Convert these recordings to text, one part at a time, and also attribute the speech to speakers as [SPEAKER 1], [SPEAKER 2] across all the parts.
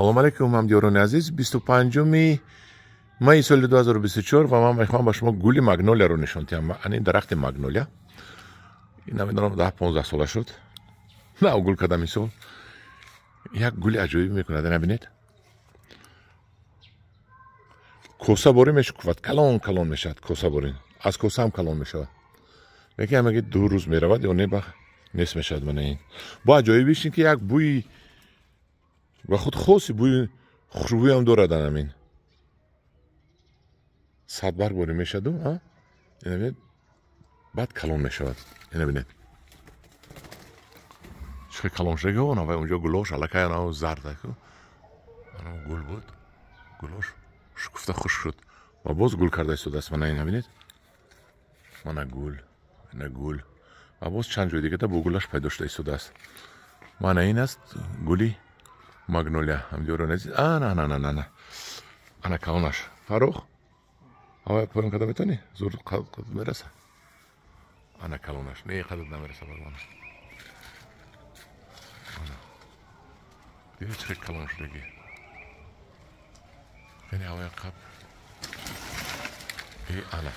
[SPEAKER 1] Салом алейкум, ҳамдиёрони азиз. 25 майи соли 2024 ва ман мехоҳам ба шумо гули магнолияро нишон диҳам. Ани дарахти магнолия. Ин намедонам 10-15 сола шуд. На гул кардам ин сол. Як гули аҷоиб мекунад, ина бинед. Коса борӣ мешукуфад, калон калон мешавад коса борӣ. Аз коса ҳам калон мешавад. Лекин ҳамаги 2 рӯз меравад ё не ба нест мешавад мана ин. Бо аҷоибиш ин ки як бӯи ба худ хоси бӯи хушбӯям дорад анамин. Садбарг борӣ мешаду, а? Ина бинед, баъд калон мешавад. Ина бинед. Чӣ калон шуда ки вай унҷо гулош аллакай анав зард аку. Анав гул буд. Гулош шукуфта хушк шуд ва боз гул карда истодааст. Мана ина бинед. Мана гул, ина гул. Ва боз чанд ҷои дигата бо гулаш пайдо шуда истодааст. Мана ин аст гули магнолия. Ҳамдиёрони азиз. Ана ана ана ана. Ана калонаш. Фаррух, ҳавай поён карда метавонӣ? Зур қад мераса. Ана калонаш. Не, қадат намераса бармана. Ана. Диди чӣ калон шудагӣ. Яъне ҳавай қаб. Э, ана.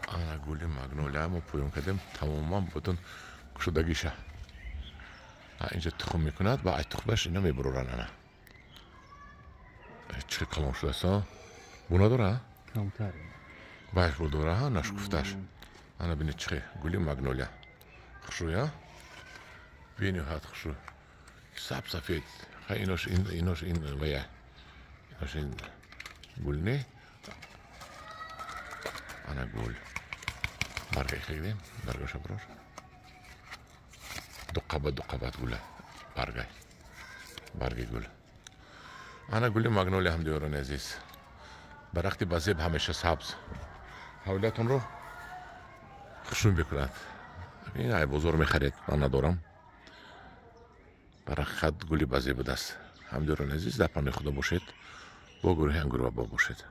[SPEAKER 1] Ана гули магнолия мо поён кардем тамоман бутун кушодагиша. Инҷа тухм мекунад ва ай тухмаш ина мебуроранд ана. Чӣ калон шудааст, а? Бу надора?
[SPEAKER 2] Камтар.
[SPEAKER 1] Вай гул дора, а? Нашукуфташ. Ана бинед чӣ гули магнолия. Хушрӯй, а? Бениҳоят хушрӯй. Саб сафед. Хай инош ин инош ин вая. Инош ин гул не? Ана гул. Баргай хелдем, баргаша бурор. Ду қабат гула. Баргай. Барги гул. Ана гули магнолия ҳамдиёрони азиз. Дарахти базеб ҳамеша сабз. Ҳавлиятонро хушнуд мекунад. Ин ай бозор мехаред, ман надорам. Баракат гули базеб будааст. Ҳамдиёрони азиз, дар паноҳи Худо бошед. Бо гурӯҳи Ангур ва Боғ бошед.